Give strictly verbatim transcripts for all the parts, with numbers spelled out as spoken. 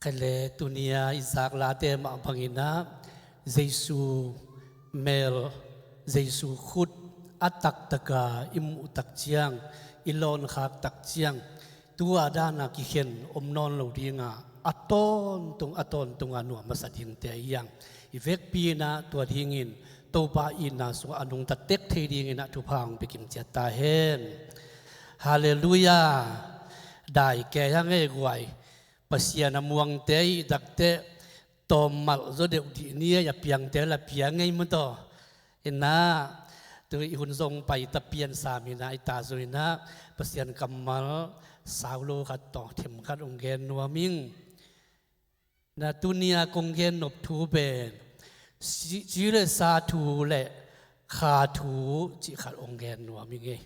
Khaile tunia i zaklate mah banginah Jesu mel, Jesu khut a taktaka i muhtak ciang, i lawnkhak tak ciang, tua dana kikhen om nawn lo dinga a tawntung a tawntunga nuam masa dingte a hiang i vekpi inah tua dingin Topa itna sungah a nungta tek thei dinginah thupha hong pia kim ciat ta hen. Halleluiah. Dai kei hang ei guai. Pasian a muangte i takte tawmmalh zaw deuh dih ni ei a piangte la piang ei mataw. Inah tu i hun zong pai ta pian sam inah i ta zong inah Pasian kammal sau lo khat tawh themkhat hong gen nuam ing. Na tunia kong gen nop thu pen ci, ci le sa thu le kha thu cih khat hong gen nuam ing ei.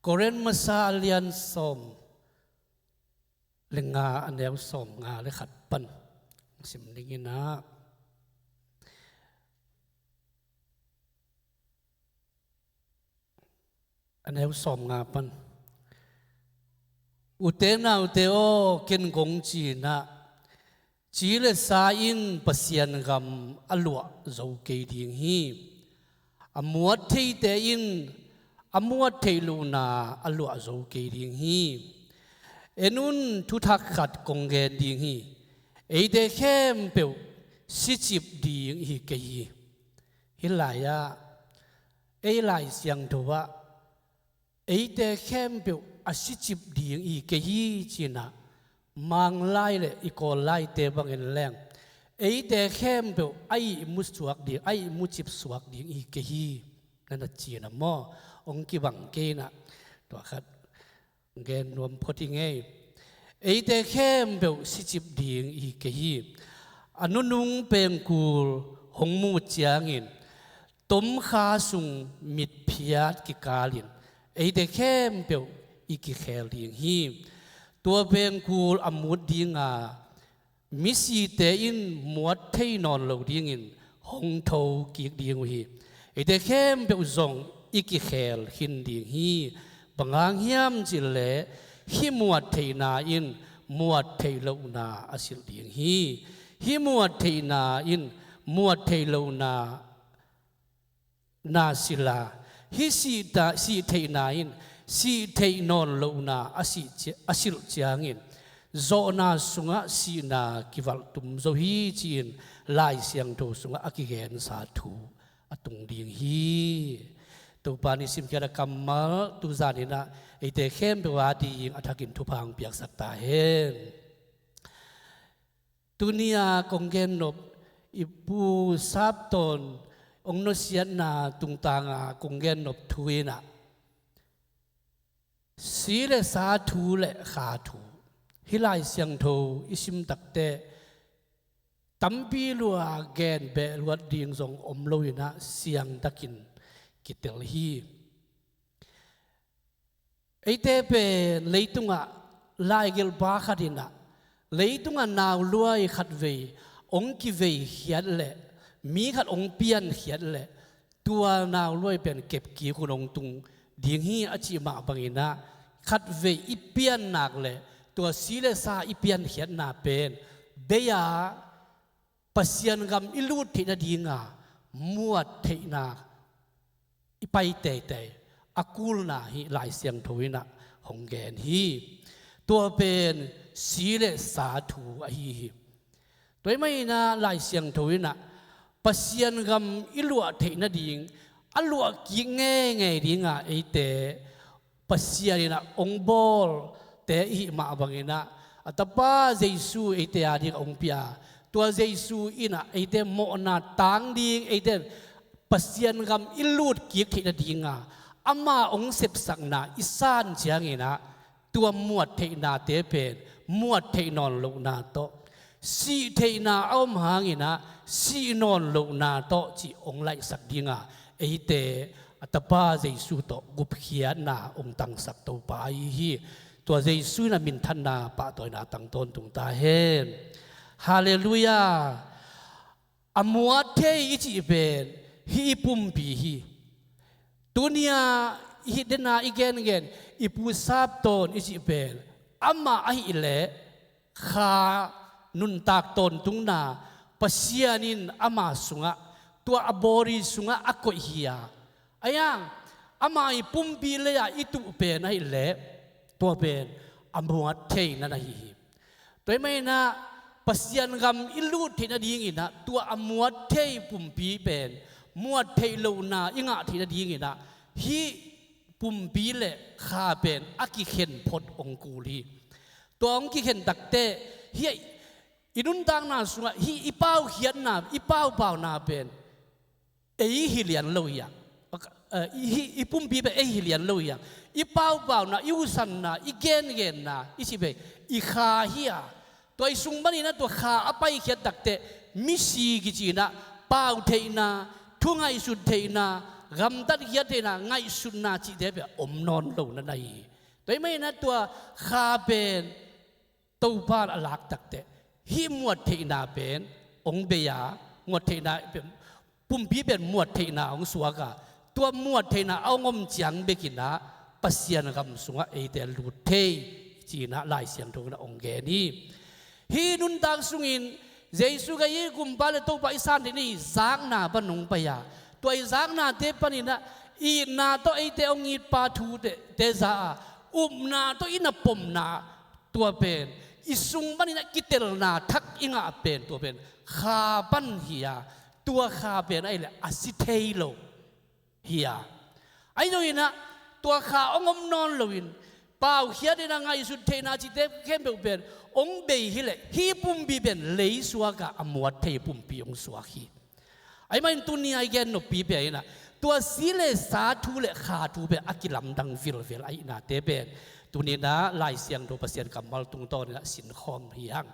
Korin masa a lian sawm le nga a neu sawm nga le khat pan sim ding inah a neu sawm nga pan. Ute naute aw, ken kong ci inah ci le sa in Pasian gam a luah zo kei ding hi. A muat theite in a muat theih lohna a luah zo kei ding hi. En un, thuthak khat kong gen ding hi. Eite khempeuh sicip ding i hi kei hi. Hih lai-ah ei Lai Siangtho ah eite khempeuh a sicip ding i hi kei hi ci inah Mang lai le i Kawl laite bangin leng eite khempeuh a ihmu suak ding, a ihmu cip suak ding i hi kei hi. Na na ci inah maw, hong kibang kei inah tua khat gen nuam phot ing ei. Eite khempeuh sicip ding i hi kei hi. A nunung pengkul hong mut ciangin tomkha sung mitphiat kikalin eite khempeuh i kikhel ding hi. Tua pengkul a mut dinga misite in muat thei nawn lo dingin hong tho kik ding uh hi. Eite khempeuh zong i kikhel khin ding hi. Bang hang hiam cih leh hih muat theihna in muat theih lohna a silh ding hi. Hih muat theihna in muat theih lohna na silh a, hih sih ta, sih theihna in sih theih nawn lohna a sih cia, a silh ciangin zawhna sungah sihna kivalh tum zo hi ci-in Lai Siangtho sungah a kigensa thu a tung ding hi. Topa in i simkhiat a kammal tuzan inah eite khempeuh a ding a thakin thupha hong piaksak ta hen. Tunia kong gen nop i Pu Sap Tawn hong nusiatna tungtanga kong gen nop thu inah si le sa thu le kha thu hih Lai Siangtho i sim takteh tampi lua gen beh luat ding zong om lo inah siangtakin kitel hi. Eite pen leitungah laigelhpa khat inah leitungah nauluai khatvei hong kiveikhiat leh mi khat hong piankhiat leh tua nauluai pen kepkik hun hong tung ding hi a cih mah banginah khatvei i piannak le tua si le sa i piankhiatna pen bei-a Pasian gam i lut theih nadinga muat theihna i pai teitei a kulna hih Lai Siangtho inah hong gen hi. Tua pen si le sa thu ahi hi. Tua ahih maninah Lai Siangtho inah Pasian gam i luah theih nading a luah kik ngeingei dinga eite Pasian inah hong bawlte ihih mah banginah a Tapa Jesu eite a dingah hong pia a, tua Jesu inah eite mawhna tang ding, eite Pasian gam i lut kik theih nadinga ama hong sepsakna i san cianginah tua muat theihnate pen muat theih nawn lohna tawh, sih theihna a om hanginah sih nawn lohna tawh cih hong laihsak dinga eite a Tapa Jesu tawh gupkhiatna hong tangsak Topa ahi hi. Tua Jesu in a minthanna pahtawina tang tawntung ta hen. Halleluiah. A muat thei i cih pen hih i pumpi hi. Tunia hih dena i gengen i Pu Sap Tawn i cih pen amah ahih leh kha nuntak tawntungna Pasian in ama sungah, tua a body sungah a koih hi a, a iang ama i pumpi lei-ah i tuh pen ahih leh tua pen a muat theihna na hi hi. Tua ahih maninah Pasian gam i lut theih nadinginah tua a muat thei pumpi pen, muat theih lohna i ngah theih nadinginah hih pumpi le kha pen a kikhen phot hong kul hi. Tua hong kikhen takteh hih i nuntakna sungah hih i paukhiatna, i paupauna pen ei hi lian lo hi a, eh, i, i pumpi pen ei hi lian lo hi a, i paupauna, i usanna, i gengenna i cih pen i kha hi a, tua i sung paninah tua kha a paikhiat takteh misi kicinah pau theihna, thu ngaihsut theihna, gamtat khiat theihna, ngaihsutna cihte pen om nawn lo na na hi. Tua ahih maninah tua kha pen Topa in a lak takteh hih muat theihna pen hong bei a, muat theihna pen, pumpi pen muat theihna hong suak a, tua muat theihna a hong om ciang bekinah Pasian gam sungah eite lut thei cinah Lai Siangtho inah hong gen hi. Hih nuntak sungin Jesu Khrih hih kumpa le Topa i san theih ni zakna pan hong pai a, tua i zaknate paninah itna tawh eite hong itpa thute te za a, upna tawh i na pomna, tua pen i sung paninah kitelna thak i ngah pen tua pen kha pan hi a, tua kha pen ahih leh a si thei lo hi a, ahi zonginah tua kha hong om nawn loin paukhiat inah ngaihsut theihna cihte khempeuh pen hong bei hi leh hih pumpi pen lei suakah a muat thei pumpi hong suak hi. Ahih manin tuni a i gen noppi pen inah tua si le sa thu le kha thu pen a kilamdang vilvel ahihnate pen tuninah Lai Siangtho Pasian kammal tungtawninah sinkhawm hi hang.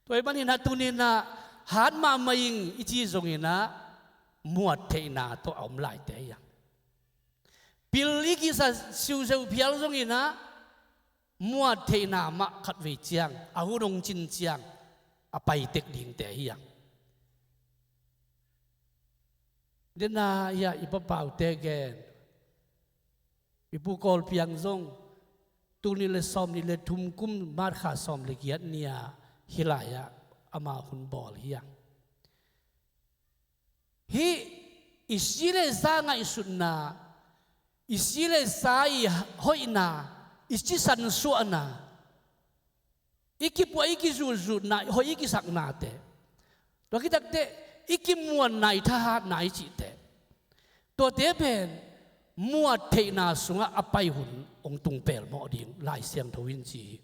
Tua ahih maninah tuninah hat mahmah ing i ci zonginah muat theihna tawh a om laite hi hang. Pil i kisa siuseu phial zonginah muat theihna mah khatvei ciang a hun hong cin ciang a paitek dingte hi hang. Dena ia i papaute gen, i Pu Kawl Piang zong tul nih le sawm nih le thum kum March kha sawm le giat ni-a hih lai-ah ama hun bawl hi hang. Hih i si le sa ngaihsutna, i si le sa i hoihna, i cisansuahna, i kipuah i kizuzutna, hoih i kisaknate, tua khit takteh i kimuanna, i thahatna i cihte, tuate pen muat theihna sungah a pai hun hong tung pelmawh ding Lai Siangtho in ci hi.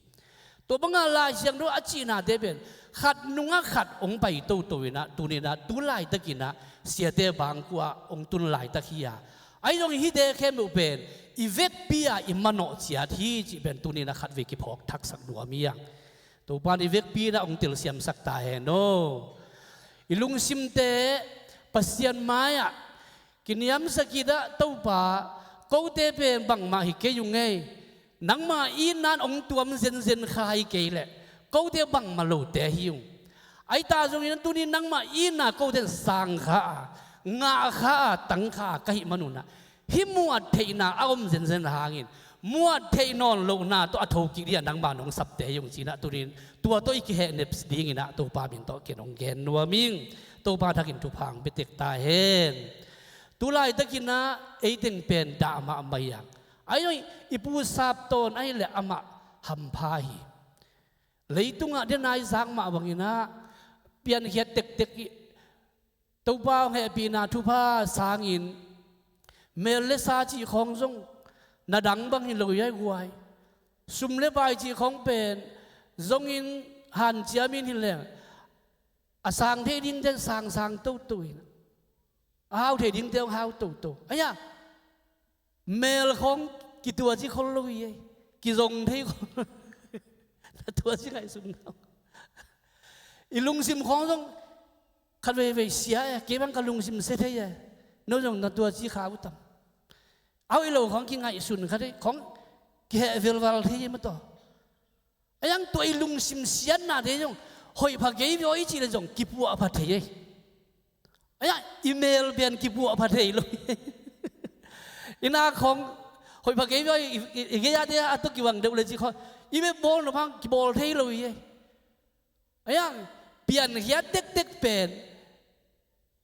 Tua banga Lai Siangtho a cihnate pen khat nungah khat hong pai toto inah tuninah tu laitakinah siate bangkuah hong tun laitak hi a, ahi zong hihte khempeuh pen i vekpi-a i manawh ciat hi cih pen tuninah khatvei kiphawk thaksak nuam hi hang. Topa in i vekpi inah hong telsiamsak ta hen aw. I lungsimte Pasian mai-ah kiniamsak inah, Topa, kote pen bangmah hi kei ung ei. Nangma itna in hong tuam zenzen kha hi kei leh kote bangmah lote hi ung. Ahi ta zongin tuni nangma itna kote in sang kha a, ngah kha a, tang kha a ka hih manunah hih muat theihna a om zenzen hangin muat theih nawn lohna tawh a thokik dingah nangma nong sapte hi ung cinah tunin tua tawh i kihehnep dinginah Topa min tawh ken hong gen nuam ing. Topa thakin thupha hong pia tek ta hen. Tu laitakinah ei teng pen dah mahmah hi hang. Ahi zong i Pu Sap Tawn ahih leh amah hampha hi. Leitungah dena i zak mah banginah piankhiat tektek i Topa hong hehpihna thupha sangin mel le sa cih khawng zong na dang bang hi lo hi ai guai. Sum le pai cih khawng pen zongin hanciamin hi leng a sang thei dingte sang sang toto in, a hau thei dingte hong hau toto. Aia, mel khawng kituaci khol lo hi ei, kizong thei khol lo hi. Na tuaci ngaihsun hang. I lungsim khawng zong khat veivei sia e, kei bang ka lungsim sia thei e. No zong na tuaci kha uh tam. A hoih lo khawng kingaihsun kha thei khawng kiheh velval thei e mataw. A iang tua i lungsim siatnate zong hoih pha kei ve aw i cih le zong kipuah pha thei ei. A iang i mel pian kipuah pha thei lo. I nak khawng hoih pha kei ve aw i, i, i gei-ate a tawh kibang deuh le cih khawng i bek bawl nop hang kibawl thei lo hi ei. Ahi hang piankhiat tektek pen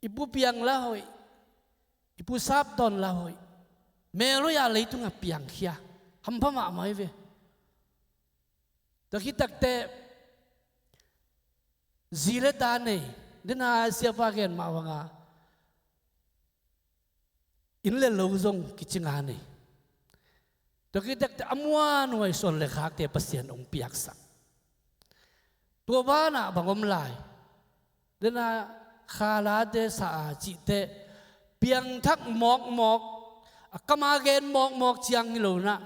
i Pu Piang la hoih, i Pu Sap Tawn la hoih, mel hoih a leitungah piangkhia hampha mahmah hi ve. Tua khit takteh zi le ta nei, dena siapa gen mah banga inn le lo zong kicinga nei. Tua khit takteh a muanhuai suan le khakte Pasian hong piaksak. Tua banah bang om lai? Dena khalate sa a cihteh piangthak mawkmawk, a kama gen mawkmawk ciang hi lo nah,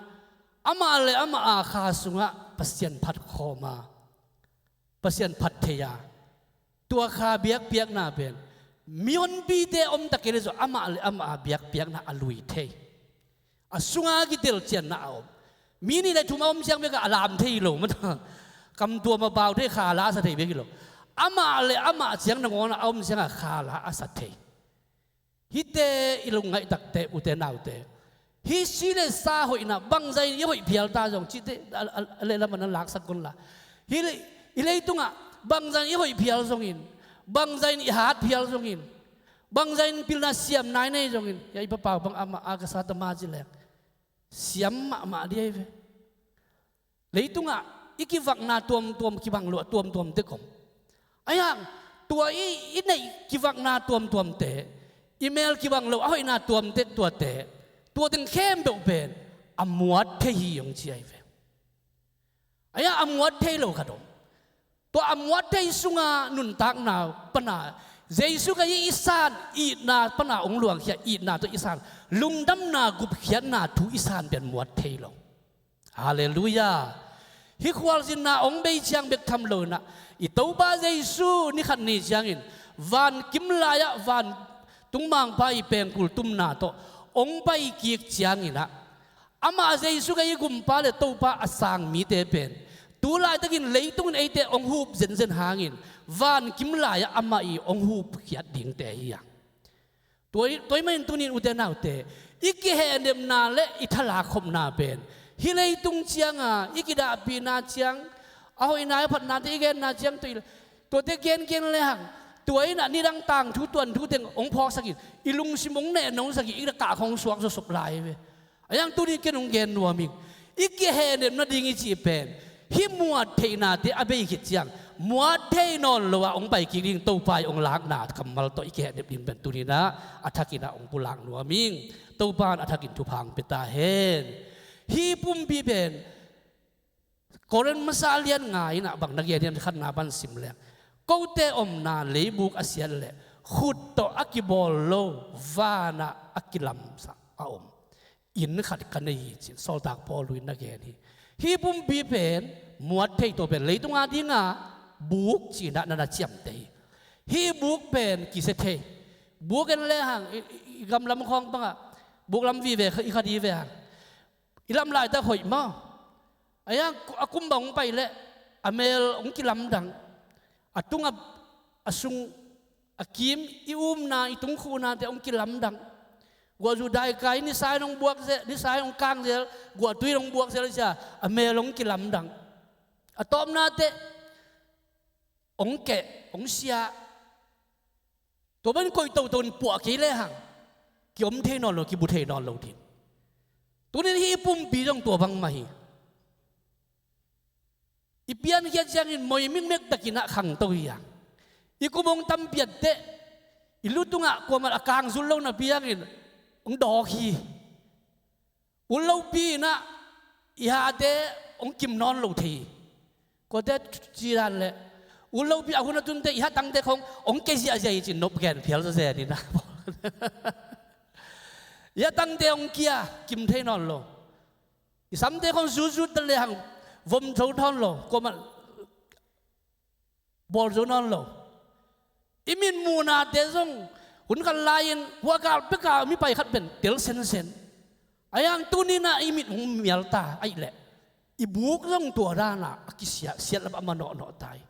amah le amah a kha sungah Pasian phat khawm a, Pasian phat thei a, tua kha biakpiakna pen mihonpite om ta kei leh zong amah le amah a biakpiakna a lui thei. A sunga kitelcianna a om. Mi nih le thum a om ciang bek a lam thei lo mah ta. Kam tuam a pau thei, kha la a sa thei bek hi lo. Amah le amah ciang nangawn a om ciangah kha la a sa thei. Hihte i lungngaih takteh ute naute, hih si le sa hoihna bangzah in i hoih phial ta zong cihte a, a, a lehlam ah na laksak un la. Hih le, i leitungah bangzah in i hoih phial zongin, bangzah in i hat phial zongin, bangzah in pilna siamna i nei zongin, hia i papau bang amah a ka sa ta ma ci leng siam mahmah ding ahi ve. Leitungah i kivakna tuamtuam, kibang lo a tuamtuam tek om. Ahi hang tua i, i neih kivakna tuamtuamte, i mel kibang lo a hoihna tuamte, tuate, tua teng khempeuh pen a muat thei hi hong ci ahi ve. Ahi hang a muat thei lo khat om. Tua a muat thei sunga nuntakna pana Jesu ka i, i san itna pana hong luangkhia, itna tawh i san, lungdamna gupkhiatna thu i san pen muat thei lo. Halleluiah. Hih khualzinna hong bei ciang bek tham lo inah, i Topa Jesu ni khat ni ciangin vankim lai-ah vantung mangpa i pengkul tumna tawh hong paikik cianginah, amah Jesu ka i gumpa le Topa a sang mite pen tu laitakin leitungin eite hong hup zenzen hangin vankim lai-ah amah i hong hupkhiat dingte hi a. Tua i, tua i mahin tunin ute naute, i kihehnepna le i thalakkhopna pen hih leitung cianga i kidahpihna ciang, a hoihna i phatnate i genna ciang tua i, tuate gengen lehang, tua inah nidang tangthu tuanthu teng hong phawksakin i lungsim hong nehnosakin i kah khong suak zawsop lai ve. Ahi hang tuni ken hong gen nuam ing. I kihehnep nading i cih pen hih muat theihnate a bei khit ciang muat thei nawn lo ah hong paikik ding Topa i hong lakna kammal tawh i kihehnep ding pen tuninah a thakinah hong pulak nuam ing. Topa in a thakin thupha hong pia ta hen. Hih pumpi pen Korin masa lian nga inah bang na gen hiam, khatna pan sim leng, kote omna leibuk a siat leh khut tawh a kibawl lo vanah a kilamsak a om inn khat ka nei hi, ci-in sawltak Paul in na gen hi. Hih pumpi pen muat thei, tua pen leitung a dinga buk ci-inah na na ciamteh hi. Hih buk pen kisia thei. Buk en lehang i, i, i gamlam khawng bangah buk lam vive i kha ding hi ve hang. I lam laitak hoih maw? Ahi hang a kum bang hong pai leh a mel hong kilamdang. A tung a, a sung, a kim, i umna, i tungkhuhnate hong kilamdang. Guah zu daikai nisa in hong buak zel, nisa in hong kang zel, guah tui in hong buak zel cia a mel hong kilamdang. A tawpnate hong keh, hong sia. Tua bang koih toto in puah kei lehang kiom thei nawn lo, kibu thei nawn lo ding. Tunin hih i pumpi zong tua bangmah hi. I piankhiat ciangin moi mikmek takinah khangto hi a. I kum hong tampiatteh i lu tungah kuamah a kang zul lo napi hangin hong dawk hi. Ut lopi inah i hate hong kim nawn lo thei hi. Kuate ci dan leh ut lopi a hun a tunteh i hatangte khong hong kia ziahziah hi, ci-in nop gen phial zawzen inah. I hatangte hong kia, kim thei nawn lo. I samte khong zutzut ta lehang vom zo nawn lo, kuamah bawl zo nawn lo. I mitmuhnate zong hun khat lai-in hua gal peka mi pai khat pen tel sensen. Ahi hang tuninah i mit hong mial ta ahih leh i buk zong tua danah a kisiah, siat lam a manawhnawh ta hi.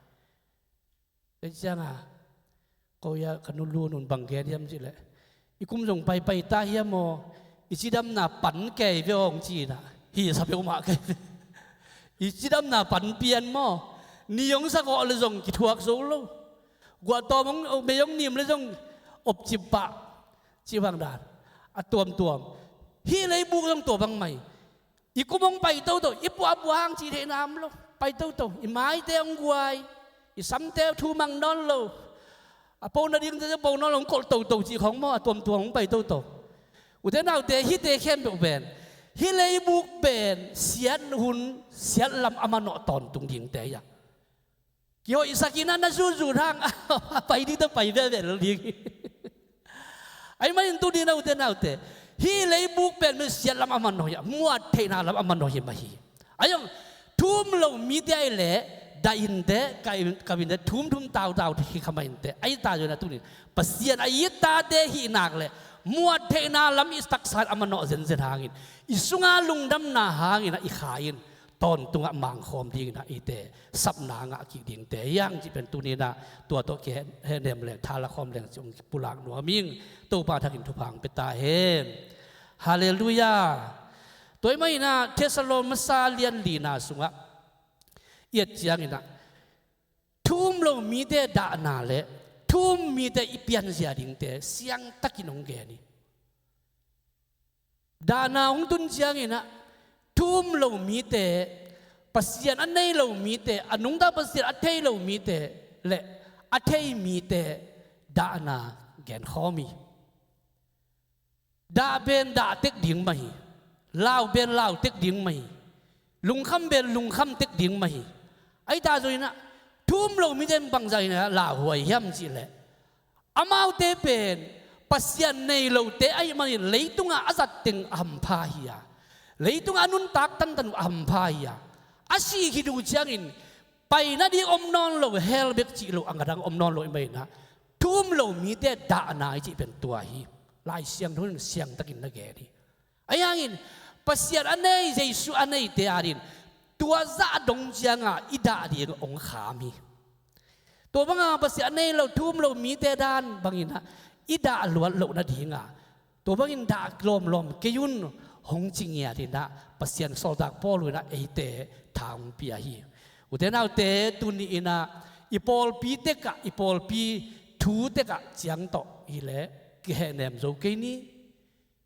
Tua cianga ko ia ka nulun un bang gen hiam cih leh, i kum zong paipai ta hiam aw, i cidamna pan kei ve aw, hong ci inah hi sa peuhmah kei ve. I cidamna pan pian maw? Ni hong sa khawh le zong kithuak zo lo. Guahtawm hong, mei hong nim le zong opcip pah. Cih bang dan a tuamtuam. Hih leibuk zong tua bang mai. I kum hong pai toto, i puahpuah hang cih theihna om lo. Pai toto, i maite hong guai, i samte thu mang nawn lo. A po nadingte po nawn lo, hong kolh toto cih khawng maw, a tuamtuam hong pai toto. Ute naute, hihte khempeuh pen, hih leibuk pen siat hun siat lam a manawh tawntung dingte hi a. Kihoihsak in a na zuzut hang a pai ding tawh pai veve lo ding. Ahih manin tuni-in a ute naute, hih leibuk pen siat lam a manawh hi a, muat theihna lam a manawh hi mah hi. Ahi zong thu um lo mite ahih leh dah inteh, kap inteh, thu um thu um tautau hi kha mah inteh. Ahi ta zong in a tuni-in Pasian a it tate hih nak leh muat theihna lam i taksa in a manawh zenzen hangin, i sunga lungdamna hangin a i kha in tawntungah mangkhawm dingin a eite sapna ngah kik dingte hi hang cih pen tuni-in a tua tawh kihehnem leng, tha la khawm leng cih hong pulak nuam ing. Topa thakin thupha hong pia ta hen. Halleluiah. Tua ahih manin a Thessalon masa lian lina sungah i et ciangin a thu um lo mite dahna le thu um mite i pianzia dingte siangtakin hong gen hi. Dahna hong tun ciangin a thu um lo mite, Pasian a nei lo mite, a nungta Pasian a thei lo mite le a thei mite dahna genkhawm hi. Dah pen dah tek ding mah hi. Lau pen lau tek ding mah hi. Lungkham pen lungkham tek ding mah hi. Ahi ta zong in a thu um lo mite in bangzah in a lauhuai hiam cih leh, amaute pen Pasian nei lote ahih manin leitungah a zat teng a hampha hi a, leitungah a nuntak tantan uh a hampha hi a, a sih khit uh ciangin pai nading om nawn lo, hell bek cih lo a ngadang om nawn lo ahih manin a thu um lo mite dahna i cih pen tua hi. Lai Siangtho in siangtakin na gen hi. Ahi hangin Pasian a nei, Jesu a neite adingin tua zah dong cianga i dah ding hong kham hi. Tua banga Pasian a nei lo, thu um lo mite dan bangin a i dah luat loh nadinga tua bangin dah lawmlawm kei un hong ci ngiat in a Pasian sawltak Paul in a eite tha hong pia hi. Ute naute, tuni-in a i pawlpi tekah, i pawlpi thu tekah ciang tawh hi leh kihehnem zo kei ni.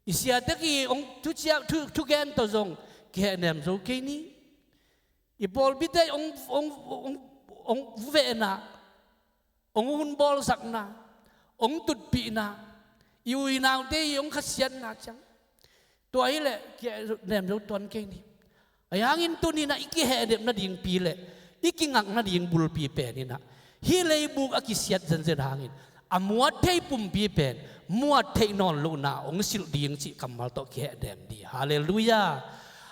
I sia tek i hong thuciak, thu, thugen tawh zong kihehnem zo kei ni. I pawlpite hong, hong, hong, hong vehna, hong hun bawlsakna, hong tutpihna, i u i naute i hong khasiatna ciang, tua hi leh kihehnem zo tuan kei ni. Ahi hangin tuni-in a i kihehnem nadingpi le i kingak nading bulpi pen in a hih leibuk a kisiat zenzen hangin a muat thei pumpi pen muat theih nawn lohna hong silh ding cih kammal tawh kihehnem ni. Halleluiah.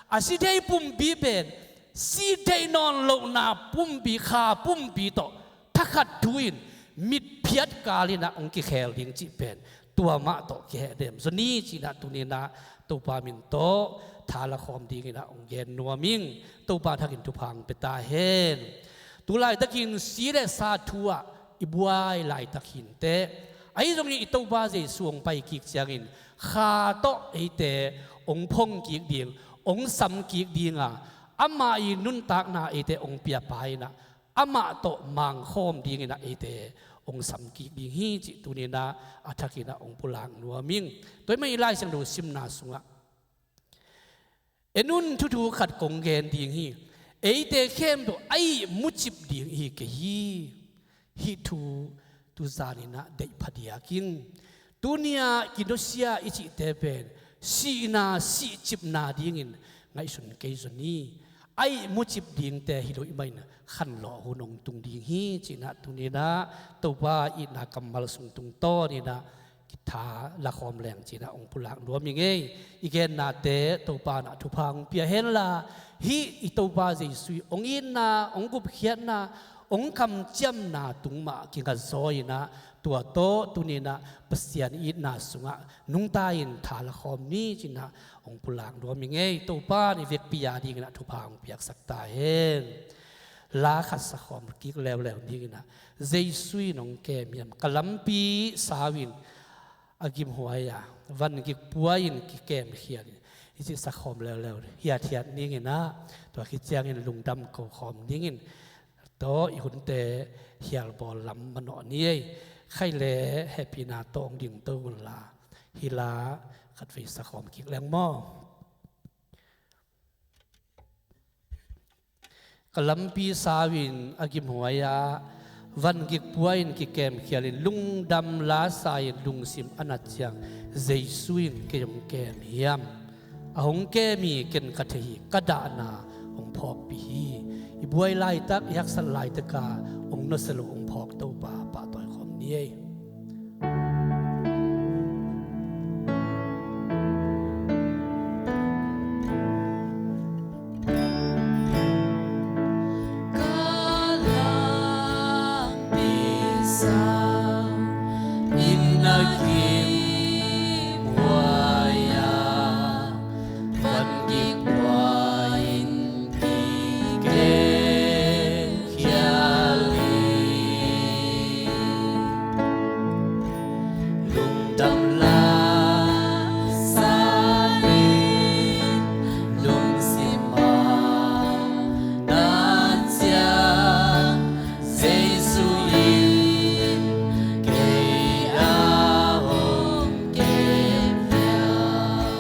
A si thei pumpi pen si theih nawn lohna pumpi, kha pumpi tawh thakhat thu in mitphiat kal in a hong kikhel ding cih pen tua mah tawh kihehnem zaw ni ci-in a tuni-in a Topa min tawh tha la khawm dingin a hong gen nuam ing. Topa thakin thupha hong pia ta hen. Tu laitakin si le sa thu ah i buai laitak hi inteh. Ahi zongin i Topa Jesu hong pai kik ciangin kha tawh eite hong phong kik ding, hong sam kik dinga, amah i nuntakna eite hong piapa in a, amah tawh mangkhawm dingin a eite hong sam kik ding hi cih tuni-in a a thakin a hong pulak nuam ing. Tua ahih manin i Lai Siangtho simna sungah, en un, thuthu khat kong gen ding hi. Eite khempeuh a ihmucip ding i hi kei hi. Hih thu tuzan in a deih phadiak in. Tuni-a kinusia i cihte pen sihna sihcipna dingin ngaihsun kei zaw ni. A ihmucip dingte hi lo ahih manin khanlawh hun hong tung ding hi ci-in a tuni-in a Topa itna kammal sung tungtawn in a kitha lakhawm leng ci-in a hong pulak nuam ing ei. I gennate Topa in a thupha hong pia henla, hih i Topa Jesu i hong itna, hong gupkhiatna, hong kamciamna tung mah kingazaw in a, tua tawh tuni-in a Pasian itna sungah nungta in tha lakhawm ni ci-in a hong pulak nuam ing ei. Topa in i vekpi a dingin a thupha hong piaksak ta hen. La khat sakhawm kik leuleu dingin a, Jesu in hong kem hiam, ka lampi sau in a gimhuai a, van gik puai in kikem khial in, i cih sakhawm leuleu hiathiat dingin a, tua khit ciangin lungdam kokhawm dingin tawh i hunte hialbawl lam manawh ni ei. Khaih le hehpihna tawh hong dingto unla, hi la khatvei sakhawm kik leng maw. Ka lampi sau-in a gimhuai-ah, van gikpua-in kikemkhialin, lungdam lasa-in lungsim a nat ciang Jesu in kei hong kem hiam? A hong kem hi, ken ka thei hi, ka dahna hong phawkpih hi. I buai laitak, i haksat laitaka hong nusia lo hong phawk Topa pahtawi khawm ni ei. Ka lampi sau in a gimhuai-ah, van gikpua-in kikemkhialin, lungdam lasa-in lungsim a nat ciang Jesu in kei a hong kem hiam?